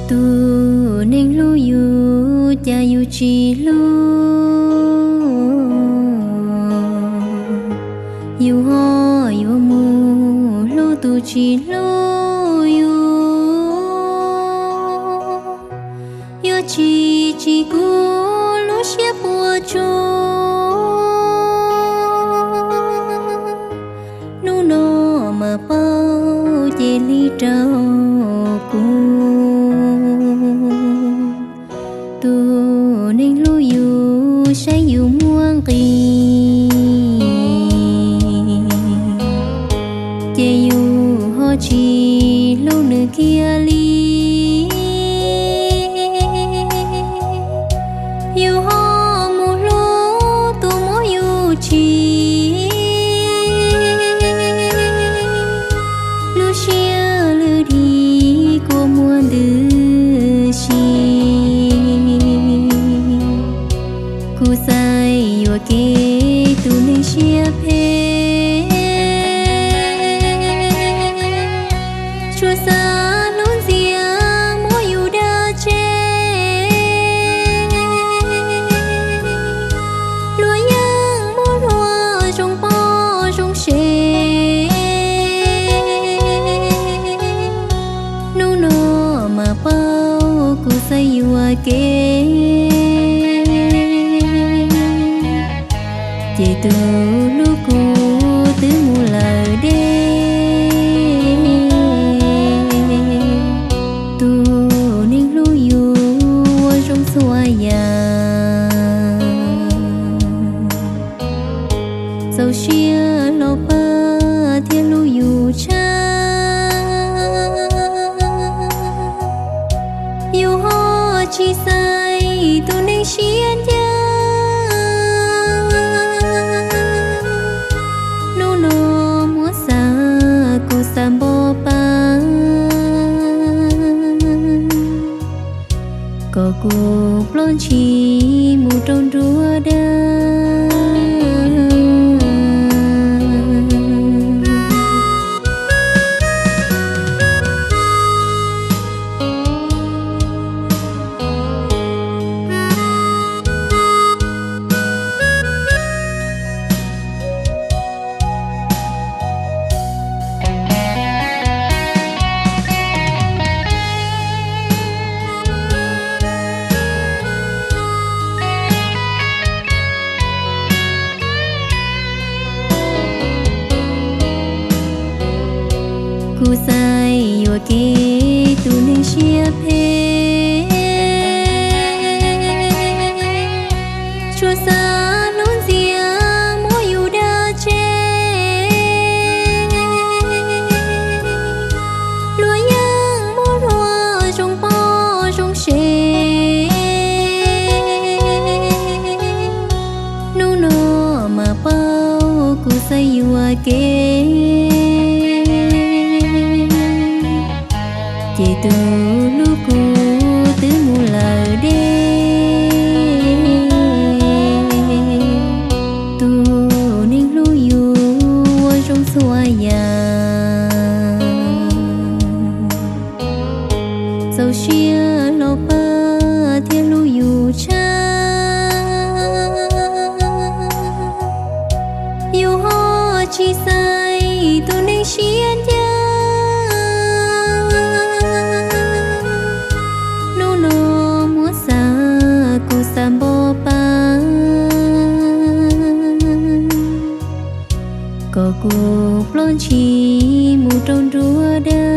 Tus neeg hlub yus cas yus tsis hlub, yus ho yuav mus hlub tus tsis hlub yus. Yuav tsis tsim kuv lub siab puas tsuaj, hnub no mas paub ces hlub rau kuv. Tus neeg hlub yus saib yus muaj nqis, ces yus ho tsis hlub nws kiag li. Yus ho mus hlub tus muab yus tsim, lub siab lwj dhim kua muag ntws si. Kuv xav yuam kev tus neeg siab phem, tsuas xav hlub ntxias muab yus dag tseg. Luag yeej muab luag zoo poj zoo sev, hnub no mas paub kuv xav yuam kev, ces tus hlub kuv twb mus lawm deb. Tus neeg hlub yus ua zoo txhua yam, txaus siab hlo pab thiab hlub yus tshaj. Yus ho tsis xaiv tus neeg siab ncaj, hnub no muab xa kuv xa npo pa, kom kuv ploj ntshis mus rau nruab dab. Kuv xav yuam kev tus neeg siab phem, tsuas xav hlub ntxias muab yus dag tseg. Luag yeej muab luag zoo poj zoo sev, hnub no mas paub kuv xav yuam kev, ces tus hlub kuv twb mus lawm deb. Tus neeg hlub yus ua zoo txhua yam, txaus siab hlo pab thiab hlub yus tshaj. Yus ho tsis xaiv tus neeg siab ncaj, hnub no muab xa kuv xa npo pa, kom kuv ploj ntshis mus rau nruab dab.